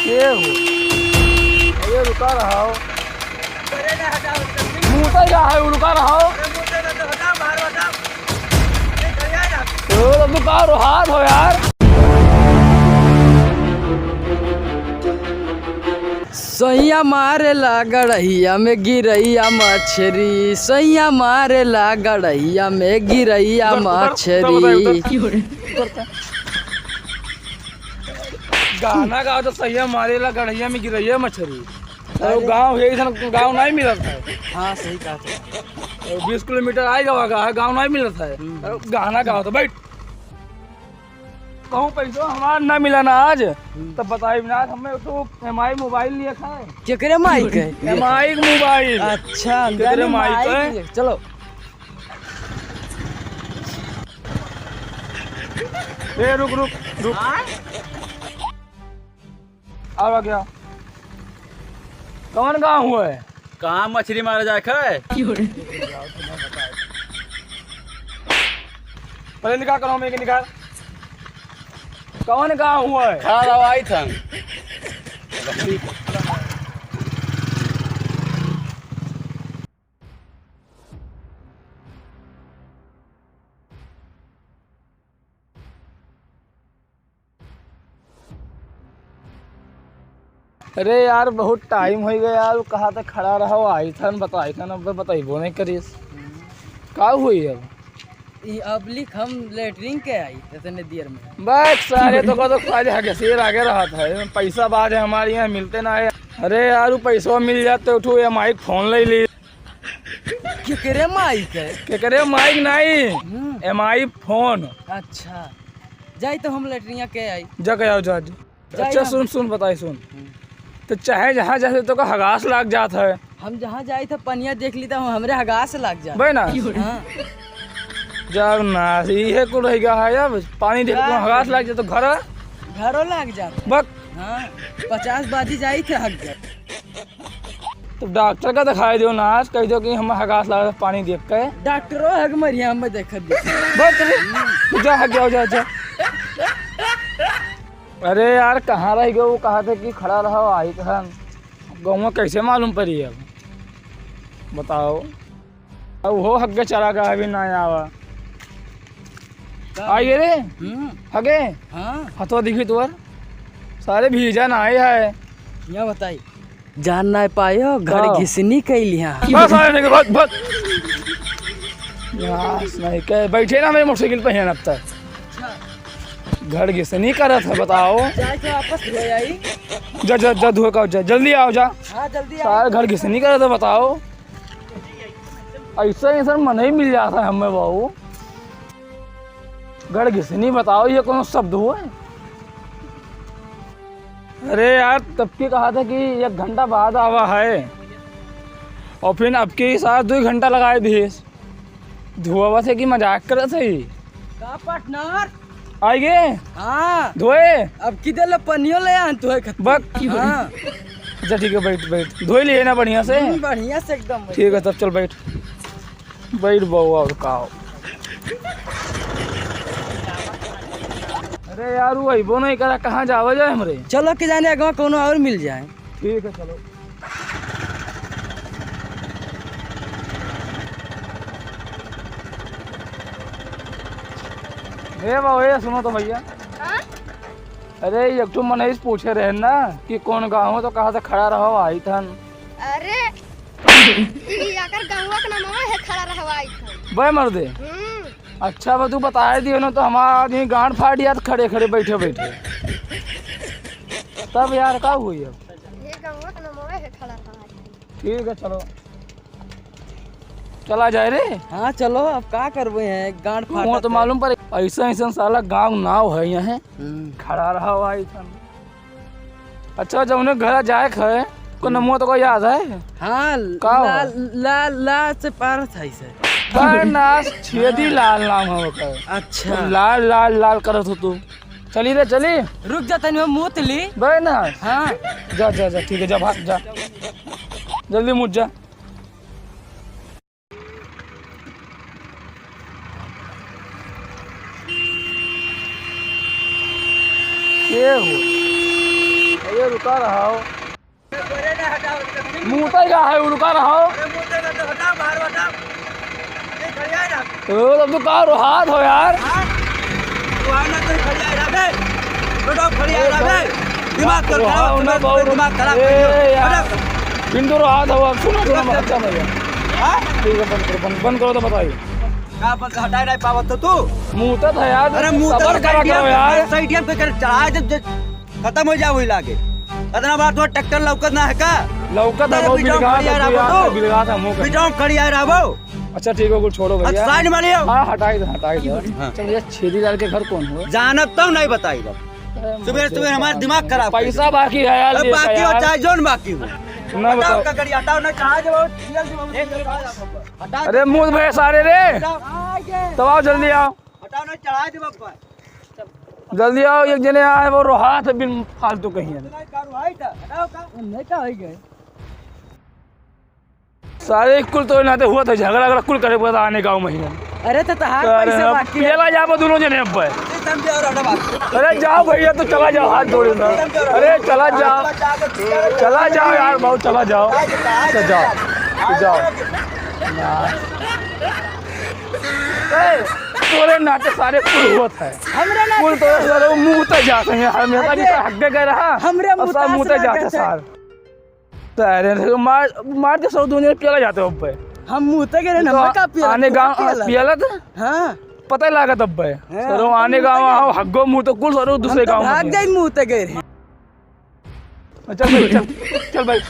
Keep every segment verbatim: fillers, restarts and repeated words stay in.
ये हो। अरे रुका रहा हो। मुँह तो क्या है, रुका रहा हो। तो रुका रहा हो यार। सैया मारेला गड़हिया में गिरैया मछरी, सैया मारेला गड़हिया में गिरैया उधर, उधर, उधर बताइए, मछरी। उधर। गाना गाओ तो सैया मारेला गड़हिया में गिरैया मछरी। अरे। गाँव है, इधर गाँव नहीं मिलत है। हाँ, सही कहा तो। बीस किलोमीटर आइ गवा है, गाँव नहीं मिलत है। हम्म। गाना गाओ तो बैठ। कहूँ पैसो हमार ना मिला ना आज, हम्म। तो बताई ना, हमें तो एम आई मोबाइल लिया था। केकरे माई के? एम आई मोबाइल। अच्छा, केकरे माई माई के? के। चलो। ए, रुक, रुक, रुक। आवा गया। कौन गाँव हुआ है? कहाँ मछरी मारे जाए खाए? पहले निकाल, करो मैं निकाल। कौन गाँव हुआ है? खड़ा रहो, आई थन। अरे यार, बहुत टाइम होइ गया यार, वो कहा था खड़ा रहो, आई थन, बताई थन, अब बताइबो नहीं करिस। का हुई अब? ई अब लिख, हम लेटरिन के आई इतने देर में। बस सारे तो को तो खाली हगेसिए लागे रहत है, पैसा बाज है हमारे यहाँ, मिलते ना है। अरे यार, वो पैसा मिल जाते, उठो, एम आई फोन ले ली। केकरे माई के? केकरे माई के नहीं, हम्म। एम आई फोन। अच्छा, जाई तो हम लेटरिया के आई। जा के आओ, जा, जा। जाई अच्छा, हम। सुन, सुन, बताई, सुन। हम्म। तो चाहे जहाँ जैसे तो का हगास लाग जात है। हम जहाँ जाई तो पनिया देख ली तो हम, हमरे हगास लाग जात। बे ना। हाँ। जाओ ना, ये कुल रह गया है, अब पानी देख का तो हगास करी? लाग जात तो घर। घरो लाग जात। बक। हाँ, पचास बाजी जाई थे हग गए। तो डॉक्टर का दिखाई दो ना, आज कह दो कि हम हगास लागत पानी देख के। डॉक्टरो हग मरिया में देखत दे। बस चले, तू जा, हग जाओ, जा, जा। अरे यार, कहाँ रह गए? वो कहा थे कि खड़ा रहो, आई तो हम। गौवा कैसे मालूम पड़ी अब? बताओ। अब वो हग के चला गया, अभी ना आवा। का? आइए रे। हम्म। हगे। हाँ। हथवा दिखी तोर। सारे भीजा ना आए है। यहाँ बताई। जान ना पायो, घर का? घिसनी कैली हाँ। बस आए नहीं, बस, बस। यहाँ नहीं के बैठे ना मेरे मोटरसाइकिल पे हैं अब तक। अच्छा। घर घिसनी करत है, बताओ। जाए तो वापस ले आई। जा, जा, जा, धोए का, जा, जल्दी आओ, जा। हाँ, जल्दी आओ। सारे घर घिसनी करत है, बताओ। ऐसा इंसान मन ही मिल जाता है हमें बाबू। घर घिसनी बताओ, ये कौन शब्द हुआ है? अरे यार, तब की कहा था कि एक घंटा बाद आवा है, और फिर अब की साथ दो घंटा लगाए दिए। धोवा से कि मजाक करत है? का पार्टनर? आइगे? हाँ। धोए? अब की देले पनियो ले आन तोहे खत-, बक। हाँ। अच्छा ठीक है, बैठ, बैठ। धोई लिए ना बढ़िया से? हम्म, बढ़िया से एकदम। ठीक है, तब चल बैठ। बैठ बउआ, और का हो? अरे यार, वो अइबो नहीं करा, कहाँ जावा जाए हमरे? चलो के जाने अगवा कोनो और मिल जाए। ठीक है, चलो। ए बाबू, ए सुनो तो भैया। हाँ? अरे, एक ठो मनई से पूछे रहे ना कि कौन गाँव हो, तो कहा से खड़ा रहो, आई थन। अरे, ई आकर गौवा के नामवा है, खड़ा रहो, आई थन। बे मर्दे। हम्म। अच्छा, बा तू बताए दियो ना, तो हमारा आदमी गांड फाट जात खड़े खड़े, बैठे बैठे। तब यार, का हुई अब? ये गौवा के नामवा है, खड़ा रहो, आई थन। ठीक है, चलो। चला जाए रे। हाँ, चलो, अब का करबे हैं, गांड फाटा तो। मालूम पड़े, ऐसा, ऐसा साला गांव नाव है यहाँ। हम्म। खड़ा रहा हुआ है इधर। अच्छा, जब उन्हें घर जाए क है, को हम्म। नमो तो को याद है? हाँ, का ला, हो? ला, ला से पार था इसे। बरनास छेदी हाँ। लाल नाम है ओकर। अच्छा। तो लाल, लाल, लाल करत हो तू। चली रे, चली। रुक जा, तनी हम मूत ली। बरनास। हाँ। जा, जा, जा, ठीक है, जा, भाग, जा। जल्दी मुझ जा। के हो? ये रुका रहा हो। मुँह तक का है, रुका रहा हो। ओ, तब तो का रोहात हो यार। दिमाग कर खराब, दिमाग, दिमाग खराब कर दिया। ए यार। हटा। बिंदु रोहात हो, अब सुनो, सुनो, अच्छा भैया। हाँ? ठीक है, बंद करो, बंद, बंद करो तो बताइए। का बंद, हटाए नहीं पावत तो तू? मुँह तक है यार, अरे मुँह तक सबर करा करो यार। सही टाइम पे कर चढ़ा दे, खत्म हो जाओ वही लागे। इतना बार तो ट्रैक्टर लौकत ना है का? लौकत है, अरे वो बिटाऊ बिलगात खड़ी है, आ रहा बिलगात हो है, तो। बिलगात है, मुँह कर। बिटाऊ खड़ी आ रहा वो। अच्छा ठीक है, कुल छोड़ो भैया। साइड में लियो। हाँ, हटाई दो, हटाई दो। हाँ। चल भैया, छेदी लाल के घर कौन हुआ? जानत तो नहीं बताई बा। अरे सुबह सुबह हमारा दिमाग खराब कर पैसा दिया। बाकी है यार, अब बाकी हो यार। चाहे जोन बाकी हो। ना हटाओ बताओ। का गाड़ी हटाओ ना, कहाँ जाओ? हटा। अरे मुँह भैया सारे रे। हटाओ। तो आओ जल्दी आओ। हटाओ ना, चढ़ा दे बाबा। जल्दी आओ, एक जने आए, वो रोहात है बिन फालतू कहीं है। नहीं, का रोहाई था? हटाओ का? नहीं, का होई गए? सारे कुल तो नाते हुआ था, झगड़ा, झगड़ा कुल करे हुआ था आने गाँव में ही। अरे, तो तहार अरे, पैसे अब बाकी है। पियला जाबो दोनों जने अब। अरे, जाओ भैया, तो चला जाओ, हाथ जोड़े ना। अरे, चला जाओ, चला जाओ यार, बाबू, चला जाओ। अच्छा, जाओ, जाओ। ए, तोरे नाते सारे कुल होत है। हमरे नाते कुल तोरे सारे मुँह तक जात है। हमेशा भी अरे, हक दे गए रहा। हमरे और मुँह सब तक मुँह तक जात है जात है। सार। तो अरे, मार, मार के सौ दुनिया पियला जाते हो पे। हम मुँह तक गए तो हमारे का पियला, आने तू गाँव का पियला? पियला था? हाँ। पता ही लागत अब पे। हाँ, सरो हम तो आने मुँह गाँव तक गए। आओ, हग्गो मुँह तो कुल सरो हम दूसरे तो गाँव में भाग गए। जाए मुँह तक गए रहे। चल भाई, चल, चल भाई।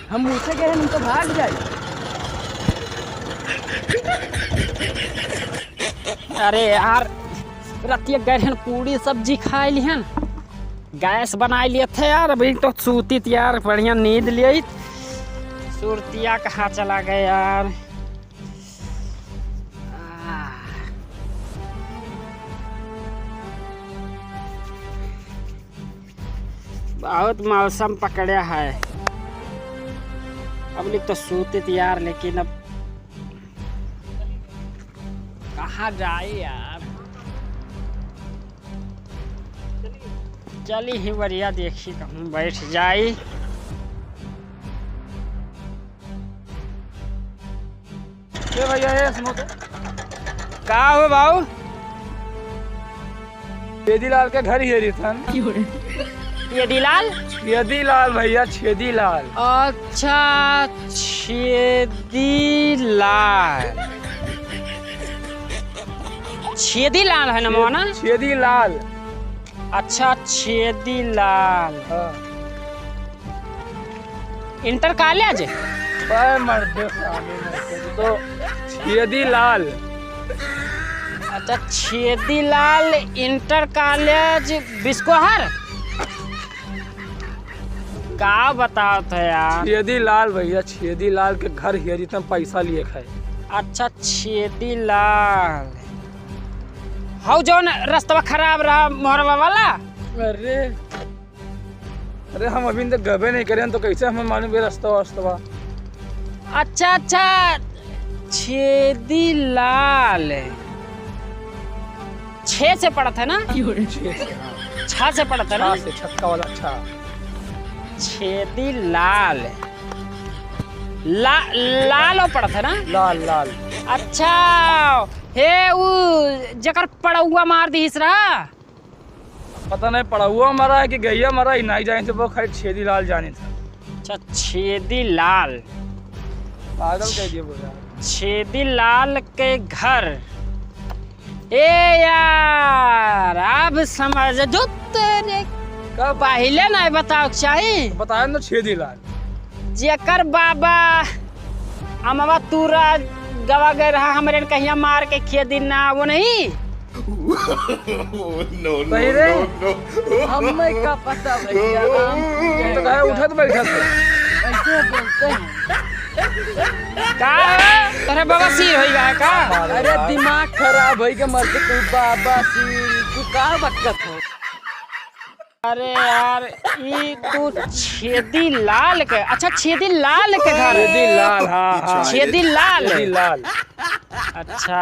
हम मुँह से गए, हम तो भाग जाए। अरे यार, रतिया गए रहन, पूड़ी सब्जी खाए लिहन, गैस बनाए लिए थे यार। अभी तो सूती थी यार, बढ़िया नींद लिए। सुरतिया कहाँ चला गए यार? आह। बहुत मौसम पकड़े है। अब लिख तो सूते थे यार, लेकिन अब कहाँ जाई यार? चली ही बढ़िया, देखी कहूँ बैठ जाई। ए भैया, ए सुनो तो। का हो बाऊ? छेदी लाल के घर ही है रिथन। छेदी लाल? छेदी लाल भैया, छेदी लाल। अच्छा, छेदी लाल। छेदी लाल है ना छे-, मोना? छेदी लाल। अच्छा, छेदी लाल। हाँ। इंटर कॉलेज? बे मर्दे, साले मर्दे, तो छेदी लाल। अच्छा, छेदी लाल इंटर कॉलेज बिस्कोहर? का बतावत है यार? छेदी लाल भैया, छेदी लाल के घर हिया जितना पैसा लिए खाए। अच्छा, छेदी लाल। हौ जौन रस्तवा खराब रहा मोहरवा वाला? अरे, अरे, हम अभी तक गबे नहीं करे, तो कैसे हमें मालूम ये रास्ता वास्ता? अच्छा, अच्छा, छेदी लाल। छे से पड़त है ना? छे से, हाँ। छा से पड़त है ना? छा से, छक्का वाला छा। छेदी लाल। ला-, लाल पड़त है ना? लाल, लाल। अच्छा, हे, उ जेकर पड़ौआ मार दिहिस रहा? पता नहीं पड़ौआ मरा है कि गैया मरा, ही नहीं जाने से वो खाली छेदी लाल जाने था। अच्छा, छेदी लाल। पागल कह दिया वो यार। छेदी लाल के घर। ए यार, अब समझ जो तेरे का पहले नहीं बताओ चाही। बताया ना छेदी लाल। जेकर बाबा अमवा तूरा गवा गए रहा, हमरे कहिया मार के खिया दिन ना वो नहीं। No, no, सही रे? No, no। हमें का पता भैया, हम तो कहे उठत बैठत है। ऐसे बोलते हैं। का है? तोरे बवासीर होई गया का? अरे दिमाग खराब होई के मर के तू बाबा सी, तू का बकत हो? अरे यार, ई तू छेदी लाल के, अच्छा, छेदी लाल के घर है। छेदी लाल, हाँ, हाँ। छेदी लाल। छेदी लाल। अच्छा,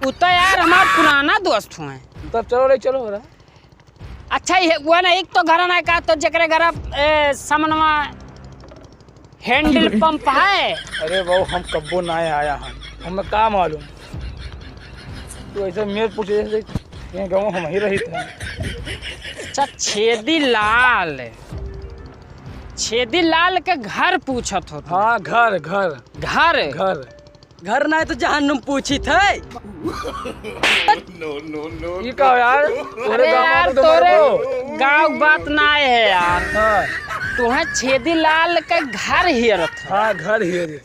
उ तो यार हमार पुराना दोस्त हुए। तब चलो रे, चलो हो रहा। अच्छा, ये वो ना, एक तो घर ना का, तो जेकरे घर, ए, समनवा हैंडल पंप है। अरे बाबू, हम कब्बो ना आया हम, हमें का मालूम। तू ऐसे मेर पूछे जैसे ये गाँव हम ही रहित हैं। अच्छा, छेदी लाल, छेदी लाल के घर पूछत हो तू? हाँ, घर, घर। घर? घर। घर ना है तो जहन्नुम पूछित है। ई का हो यार? तोरे अरे गाँव यार, में तो तोरे मरबो। गाँव बात ना है यार। हाँ। तुहें छेदी लाल के घर हेरत है। हाँ, घर हेरे।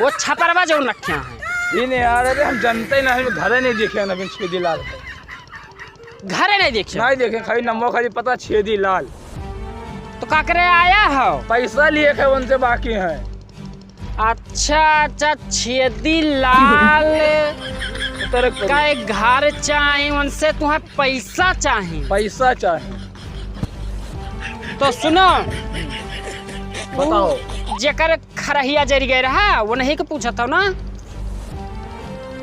वो छपरवा जो रखिया है। ई नहीं यार, अरे हम जानते ही नहीं, हम घरे नहीं देखे ना छेदी लाल के। घरे नहीं देखे? नहीं देखे, खाली नमवा खाली पता छेदी लाल। तो का करे आया हो? पैसा लिए के उनसे बाकी है। अच्छा, अच्छा, छेदी लाल तेरे को का एक घर चाही, उनसे तुम्हें पैसा चाही। पैसा चाही। तो सुनो, बताओ। उ जेकर खरहिया जरि गए रहा, वो नहीं के पूछत हो ना?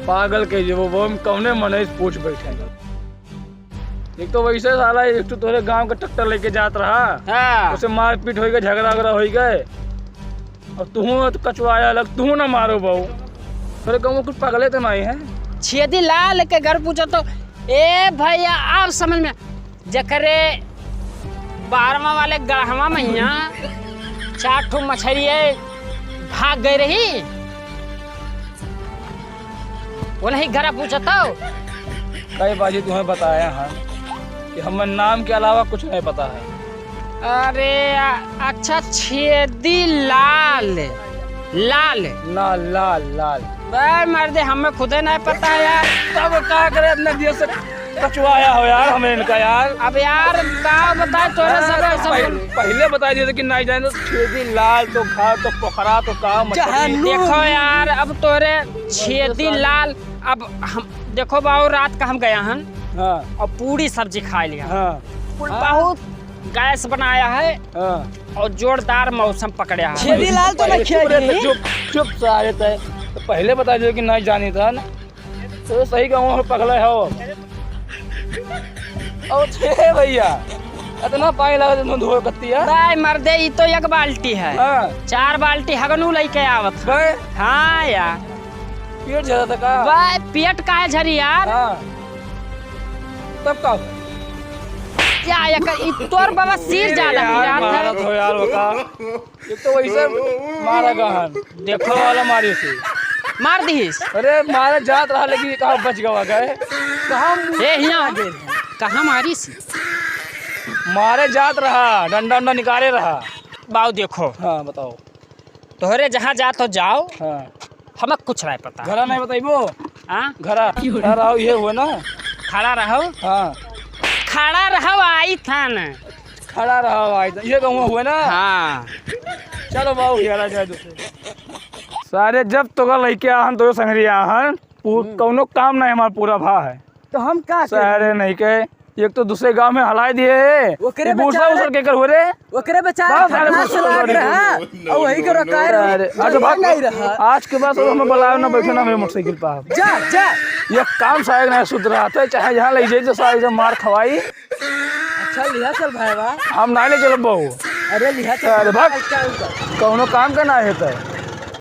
पागल के जो वो, वो हम कौने मनई से पूछ बैठे हैं। एक तो वैसे साला, एक तो तोहरे गांव का ट्रैक्टर लेके जात रहा, हाँ। उसे मारपीट होई गए, झगड़ा वगड़ा होई गए, और तुहूँ तो कचवाया अलग, तुहूँ ना मारो बहू। तोरे गाँव में कुछ पागले तो नहीं है? छेदी लाल के घर पूछो तो, ए भैया, आप समझ में, जकरे बारवा वाले गढ़वा में हियाँ चार ठो मछरिये भाग गए रही, वो नहीं घरा पूछत हो? कई बाजी तुम्हें बताया है कि हमें नाम के अलावा कुछ नहीं पता है। अरे, आ, अच्छा, छेदी लाल, लाल। ना, लाल, लाल। बे मर्दे, हमें खुदे नहीं पता है यार। तब का करे, इतना देर से कचवाया हो यार, हमें इनका यार। अब यार, का बताए तोरे हाँ, सब, सब पहले, पहले बता दिए थे कि नहीं जाने तो छेदी लाल तो खा तो पोखरा तो का मतलब जहन्नुम। देखो यार, अब तोरे छेदी लाल, अब हम, देखो बाबू, रात का हम गया हन हाँ। और पूड़ी सब्जी खा लिया। हाँ। कुल हाँ। बहुत गैस बनाया है हाँ। और जोरदार मौसम पकड़या है। छेदी लाल तो पहले ना चुप रहे थे, खेली। चुप, चुप सारे थे। तो पहले बता दियो कि नहीं जानी था ना। तो सही कहूँ, हम पगले हो। और छे भैया, इतना पानी लगा तुम धो करती है? बाय मर्दे, ई तो एक बाल्टी है। हाँ। चार बाल्टी हगनू लेके आवत है। बाय। हाँ यार। पेट झरा था का? बाय, पेट काहे झरी यार? हाँ। तब का हुआ? क्या एक, ई तोर बाबा सिर अरे ज्यादा यार, पिरात है। मारत हो यार, बता। एक तो वैसे मारा गहन। देखो वाला मारी से। मार दीस। अरे मारे जात रहा, लेकिन ये कहाँ बच गवा गए? कहाँ ए, हियाँ। कहाँ मारी से? मारे जात रहा, डंडा उंडा निकाले रहा। बाऊ देखो। हाँ, बताओ। तोहरे जहाँ जात हो जाओ। हाँ। हमें कुछ नहीं पता। घरा नहीं बताइबो? हाँ? घरा, खड़ा रहो, ये हुआ ना? खड़ा रहो? हाँ। खड़ा रहो, आई था ना। खड़ा रहो, आई था। ये कहूँ हुआ ना? हाँ। चलो बाबू, घरा जाए दूसरे। सारे जब तो का लइके आहन, तो संगरी आहन, पू-, हम्म। कौनो काम नहीं हमार पूरा भा है। तो हम का करी? सारे नहीं के एक तो दूसरे गांव में हलाए दिए है। ओकरे ये बूढ़ा बेचारे, उधर के कर हो रे? ओकरे बेचारे बाप रे, खटास बूढ़ा लाग उधर रहा। के। और वही के रोकाए रहे। अरे, अच्छा, भाग। नहीं रहा। आज के बाद हमें बुलाओ ना, बैठो ना मेरे मोटरसाइकिल पर आप। जा, जा। ये काम साहब नहीं सुधरा, तो चाहे जहाँ ले जाए, तो साहब एकदम मार खवाई। अच्छा, लिहा चल भाई बा। हम नहीं ले चलब बहू। अरे, लिहा चल। अरे, भाग। चल, चल, चल। कौनो काम का ना है तो।